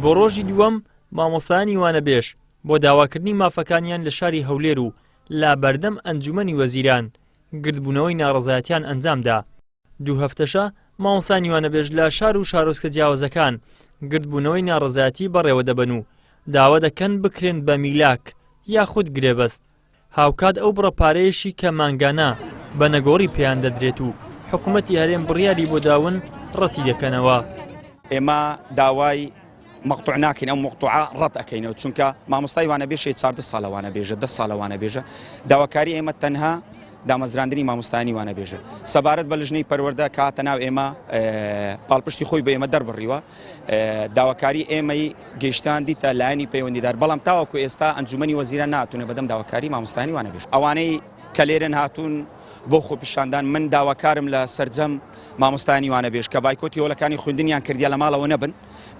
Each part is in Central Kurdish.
بۆ ڕۆژی دووەم مامۆستایانی وانەبێژ بۆ داواکردنی مافەکانیان لە شاری هەولێر و لە بەردەم ئەنجومەنی وەزیران گردبوونەوەی ناڕەزایەتیان ئەنجامدا. دوو هەفتەشە مامۆستایانی وانەبێژ لە شار و شارۆچکە جیاوازەکان گردبوونەوەی ناڕەزایەتی بەڕێوەدەبەن و داوا دەکەن بکرێن بە میلاک یاخود گرێبەست هاوکات ئەو بڕە پارەیەشی کە مانگانە بە نەگۆڕی پێیان دەدرێت و حکوومەتی هەرێم بڕیاری بۆ داون ڕەتی دەکەنەوە. ئێمە داوای مەقتوع ناکەین ئەو مەقتوعە ڕەت ئەکەینەوە چونکە مامۆستای وانەبێژ هەیە 14 ساڵە وانەبێژە دە ساڵە وانەبێژە داواکاری ئێمە تەنها دامەزراندنی مامۆستایانی وانەبێژە سەبارەت بە لژنەی پەروەردە کە هاتە ناو ئێمە پاڵپشتی خۆی بە ئێمە دەربڕیوە داواکاری ئێمەی گەیشتاندیتە لایەنی پەیوەندیدار بەڵام تاوەکو ئێستا ئەنجومەنی وەزیران ناتونە بەدەم داواکاری مامۆستایانی وانەبێژ ئەوانەی کە لێرن هاتوون بۆ خۆپیشاندان من داواکارم لە سەرجەم مامۆستایانی وانەبێژ کە بایکۆتی هۆلەکانی خوێندنیان کردیە لە ماڵەوە نەبن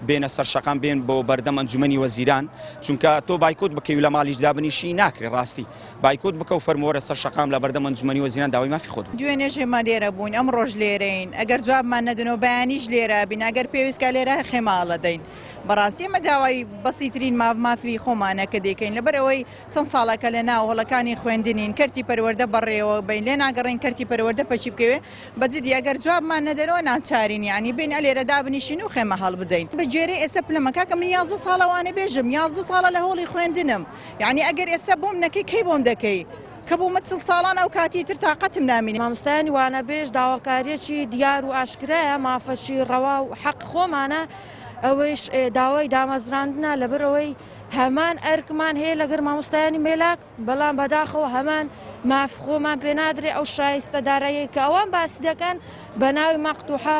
بێنە سەر شەقام بێن بۆ بەردەم ئەنجومەنی وەزیران چونکە تۆ بایکۆت بکەی و لە ماڵیش دابنیشی ناکرێ ڕاستی بایکۆت بکە و فەرمووەرە سەر شەقام لە بەردەم ئەنجومەنی وەزیران داوای مافی خۆت بکە. دوێنێش ئێمە لێرە بووین ئەمڕۆش لێرەین ئەگەر جوابمان نەدەنەوە بەیانیش لێرە ئەبین ئەگەر پێویست کا لێرە خێمە هەڵەدەین بەڕاستی ئێمە داوای بەسیترین ماف مافی خۆمانە کە دەیکەین لەبەر ئەوەی چەند ساڵەکە لە ناو هۆڵەکانی خوێندنین کەرتی پەروەردە بەڕێوە بەین لێ ناگەڕێین کەرتی پەروەردە پەکی بکەوێ بە جدی ئەگەر جوابمان نەدەنەوە ناچارین یانی بێین ئەلێرە دابنیشین و خێمە هەڵبدەین بە گوێرەی ئێستا پلەمە کاکە من 11 ساڵە وانە بێژم 11 ساڵە لە هۆڵی خوێندنم یانی ئەگەر ئێستا بۆم نەکەی کەی بۆم دەکەی کە بوومە چڵ ساڵان ئەو کاتی تر تاقەتم نامینێ. مامۆستایانی وانەبێژ داواکاریەکی دیار و ئاشکرایە مافەکی ڕەوا و حەق خۆمانە ئەوەیش داوای دامەزراندنە لەبەرئەوەی هەمان ئەرکمان هەیە لەگەر مامۆستایانی مێلاک بەڵام بەداخەوە هەمان ماف خۆمان پێنادرێ ئەو شایستە داراییەی کە ئەوان باسی دەکەن بە ناوی مەقتوحە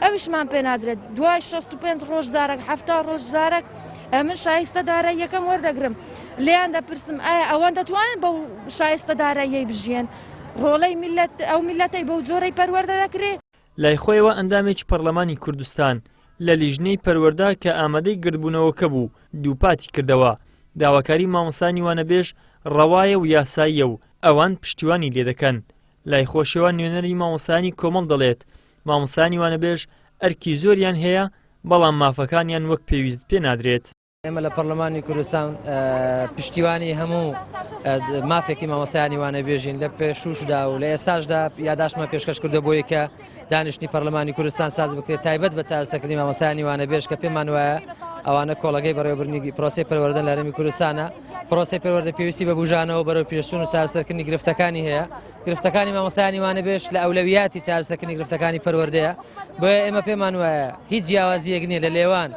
ئەویشمان پێنادرێت دوای 65 ڕۆژ زارەک ه ڕۆژ زارەک ئەمن شایستە داراییەکەم وەردەگرم لێیان دەپرسم ئایا ئەوان دەتوانن بەو شایستە داراییەی بژیێن ڕۆڵەی میلەت ئەو میلەتەی بەو جۆرەی پەروەردە دەکرێ لای خۆیەوە ئەندامێکی پەرلەمانی کوردستان لە لیژنەی پەروەردە کە ئامادەی گردبوونەوەکە بوو دووپاتی کردەوە، داواکاری مامۆستایانی وانەبێژ ڕەوایە و یاساییە و ئەوان پشتیوانی لێدەکەن. لای خۆشیەوە نوێنەری مامۆستایانی کۆمەڵ دەڵێت، مامۆستایانی وانەبێژ ئەرکی زۆریان هەیە، بەڵام مافەکانیان وەک پێویست پێنادرێت. ئێمە لە پەرلەمانی کوردستان پشتیوانی هەموو مافێکی مامۆستایانی وانەبێژین لە پێشوشدا و لە ئێستاشدا یاداشتمان پێشکەش کردو بۆی کە دانیشتنی پەرلەمانی کوردستان ساز بکرێت تایبەت بە چارەسەکردنی مامۆستایانی وانەبێژ کە پێمان وایە ئەوانە کۆڵەگەی بەڕێوەبردنی پرۆسەی پەروەردەن لە هەرێمی کوردستانە پرۆسەی پەروەردە پێویستی بە بوژانەوە بەرەو پێشچوون و چارەسەرکردنی گرفتەکانی هەیە گرفتەکانی مامۆستایانی وانەبێژ لە ئەولەویاتی چارەسەرکردنی گرفتەکانی پەروەردەیە بۆیە ئێمە پێمان وایە هیچ جیاوازیەک نییە لە لێوان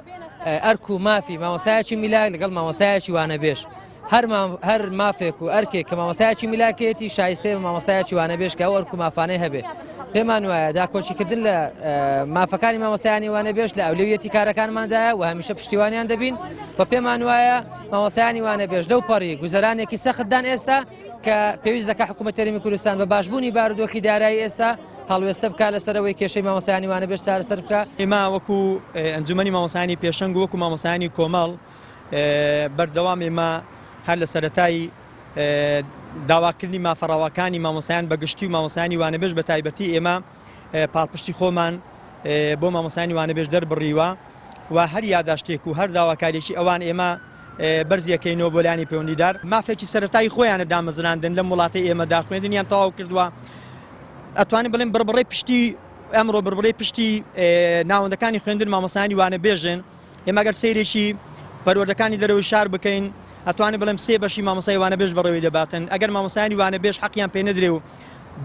ئەرک و مافی مامۆستایەکی میلاک لەگەڵ مامۆستایەکی وانەبێژ هەر هەر مافێک و ئەرکێک کە مامۆستایەکی میلاکێتی شایستەیە بە مامۆستایەکی وانەبێژ کە ئەو ئەرک و مافانەی هەبێ پێمان وایە داکۆکیکردن لە مافەکانی مامۆستایانی وانەبێژ لە ئەولەویەتی کارەکانماندایە و هەمیشە پشتیوانیان دەبین و پێمان وایە مامۆستایانی وانەبێژ لەو پەڕی گوزەرانێکی سەختدان ئێستا کە پێویست دەکات حکوومەت هەرێمی کوردستان بە باشبوونی بارودۆخی دارایی ئێستا هەڵوێستە بکات لەسەر ئەوەی کێشەی مامۆستایانی وانەبێژ چارەسەر بکات. ئێمە وەکو ئەنجومەنی مامۆستایانی پێشەنگ و وەکو مامۆستایانی کۆمەڵ بەردەوام ئێمە هەر لە سەرەتای داواکردنی مافە ڕەواکانی مامۆستایان بە گشتی و مامۆستایانی وانەبێژ بە تایبەتی ئێمە پاڵپشتی خۆمان بۆ مامۆستایانی وانەبێژ دەربڕیوە و هەر یاداشتێک و هەر داواکاریەکی ئەوان ئێمە بەرزیەکەینەوە بۆ لایەنی پەیوەندیدار مافێکی سەرەتایی خۆیانە دامەزراندن لەم وڵاتەی ئێمەدا خوێندنیان تەواو کردووە ئەتوانم بڵێم بڕبڕەی پشتی ئەمڕۆ بڕبڕەی پشتی ناوەندەکانی خوێندن مامۆستایانی وانەبێژن ئێمە گەر سەیرێکی پەروەردەکانی دەرەوەی شار بکەین ئەتوانم بڵێم سێ بەشی مامۆستای وانەبێژ بەڕێوەی دەباتن ئەگەر مامۆستایانی وانەبێژ حەقیان پێ نەدرێ و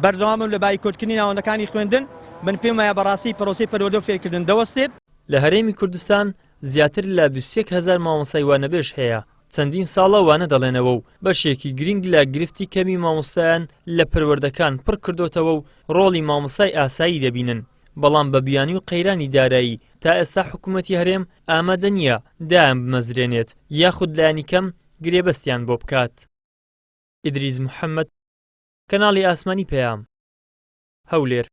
بەردەوامم لە بایکۆتکردنی ناوەندەکانی خوێندن من پێم وایە بەڕاستی پرۆسەی پەروەردە و فێرکردن دەوەستێت. لە هەرێمی کوردستان زیاتر لە 21 هەزار مامۆستای وانەبێژ هەیە، چەندین ساڵە وانە دەڵێنەوە و بەشێکی گرینگ لە گرفتی کەمی مامۆستایان لە پەروەردەکان پڕ کردۆتەوە و ڕۆڵی مامۆستای ئاسایی دەبینن، بەڵام بە بیانووی قەیرانی دارایی تا ئێستا حکوومەتی هەرێم ئامادە نییە دایانبمەزرێنێت یاخود لایەنیکەم گرێبەستیان بۆ بکات. ئیدریس محەممەد، کەناڵی ئاسمانی پەیام، هەولێر.